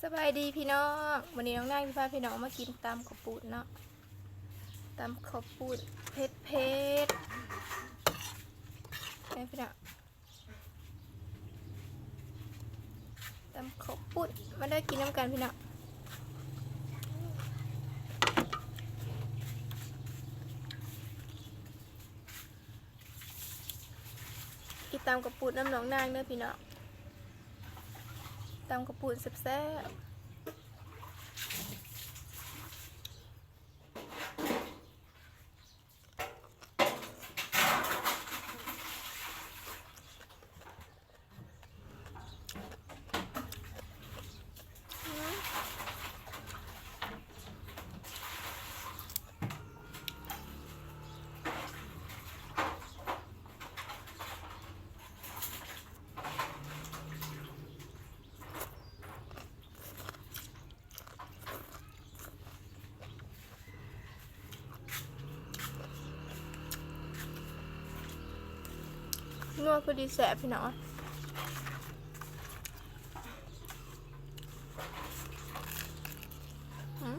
ສະບາຍດີພີ່ນ້ອງ ມື້ນີ້ນ້ອງນາງຊິພາພີ່ນ້ອງມາກິນຕຳເຂົ້າປຸ້ນເນາະ ຕຳເຂົ້າປຸ້ນເຜັດໆ ນີ້ພີ່ນ້ອງ ຕຳເຂົ້າປຸ້ນ ມາເດີກິນນຳກັນພີ່ນ້ອງ ກິນຕຳເຂົ້າປຸ້ນນຳນ້ອງນາງເດີພີ່ນ້ອງ ຕຳເຂົ້າປຸ້ນແຊບໆ. ນົວພໍດີແຊບພີ່ນ້ອງ ອືມ.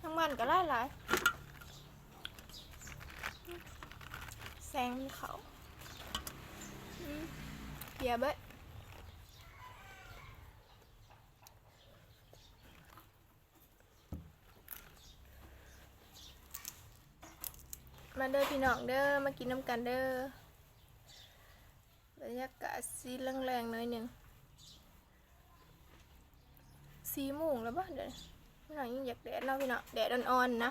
ແມງມັນກໍຫຼາຍໆ ແສງມັນເຂົ້າ ອືມ ເພຍເບິດ. ມາເດີພີ່ນ້ອງເດີ ມາກິນນຳກັນເດີ ບັນຍາກາດສີແລງໆ ໜ້ອຍໜຶ່ງ ສີ່ໂມງແລ້ວບໍ່ ດຽວນີ້ ພີ່ນ້ອງ ຍັງຢາກແດດເນາະ ພີ່ນ້ອງ ແດດອ່ອນໆ ນະ.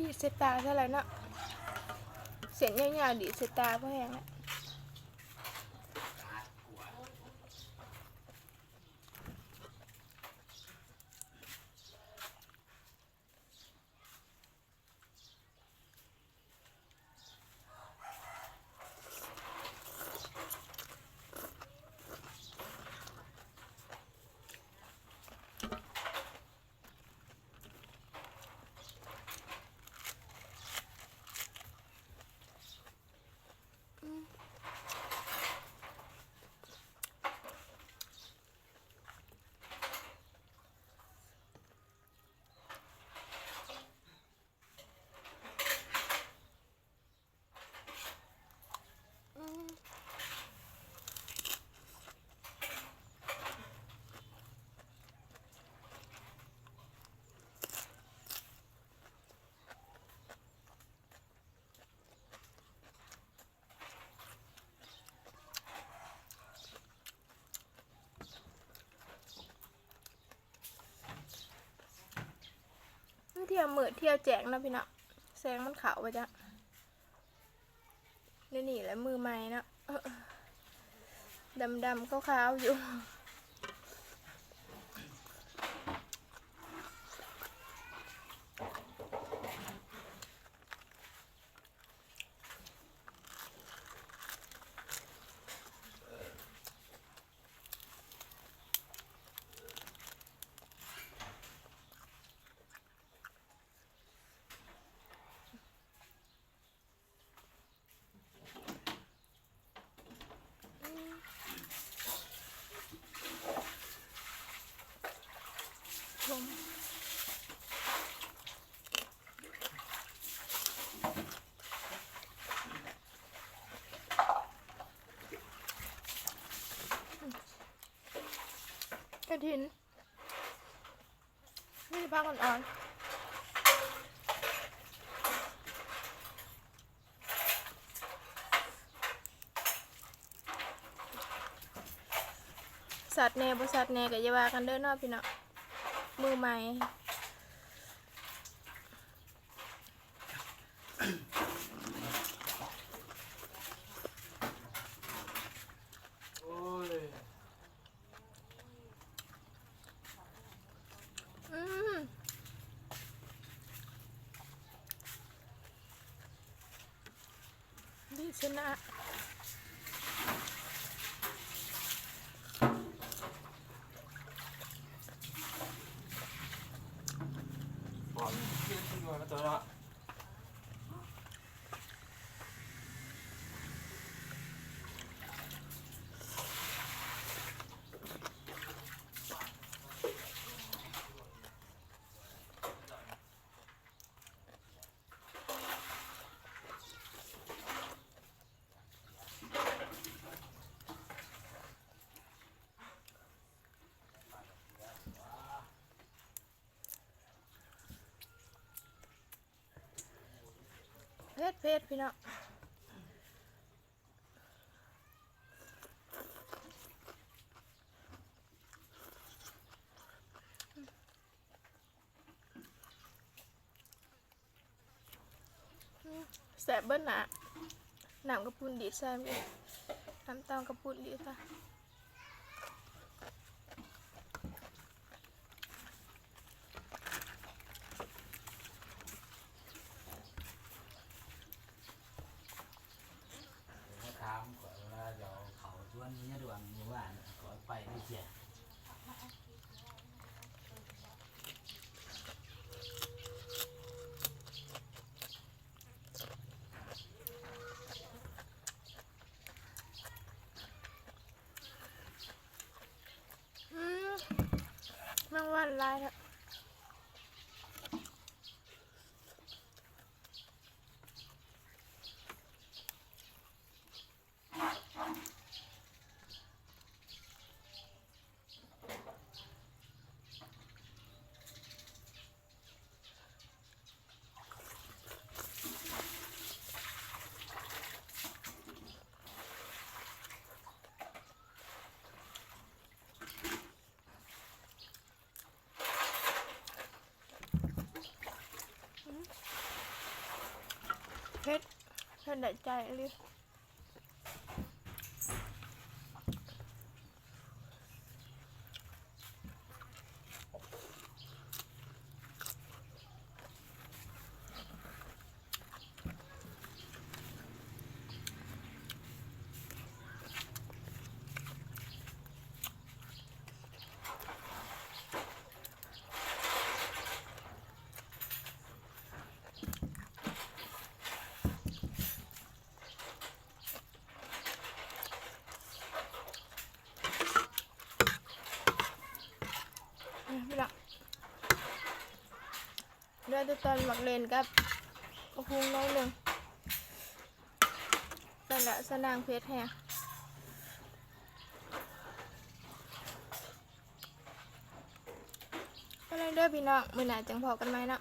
ດີດໃສ່ຕາຊະແລ້ວເນາະ ເສັ້ນຍາວໆ ດີດໃສ່ຕາພໍແຮງແລ້ວ. ມັນທ່ຽວມືດທ່ຽວແຈ້ງເນາະພີ່ນ້ອງ ແສງມັນເຂົ້າບໍ່ຈັກ ດຽວນີ້ແຫຼະ ມື້ໃໝ່ເນາະ ດຳໆ ຂາວໆ ຢູ່. ສົ້ມ. ກິນ ມີແຕ່ຜັກອ່ອນໆ. ແຊບແດ່ບໍ່ແຊບແດ່ກໍຢ່າວ່າກັນເດີເນາະພີ່ນ້ອງ ມືໃໝ່. ໂອ້ຍ ອືມ ດີຊະນະ. ເຜັດໆ ພີ່ນ້ອງ. ອືມ ແຊບເບິດນະ ນ້ຳກະປຸ້ນດີແຊບເດ້ ນ້ຳເຕົ້າກະປຸ້ນດີຊະ. ມາຖາມຂ້ອຍວ່າຈະເອົາເຂົ້າສວນເມຍດວງມື້ວານ ຂ້ອຍໄປບໍ່ເສຍ. ອືມ ແມງວັນຫຼາຍແທ້. ເຜັດ ເຜັດໄດ້ໃຈອີ່ຫຼີ. ອືມ ພີ່ນ້ອງ ເຫຼືອແຕ່ຕອນໝາກເລັ່ນກັບບັກຫຸ່ງໜ້ອຍໜຶ່ງ ນັ້ນລະ ສະນາງເຜັດແຮງ. ໄປແລ້ວເດີພີ່ນ້ອງ ມື້ໜ້າຈັ່ງພໍ້ກັນໃໝ່ເນາະ.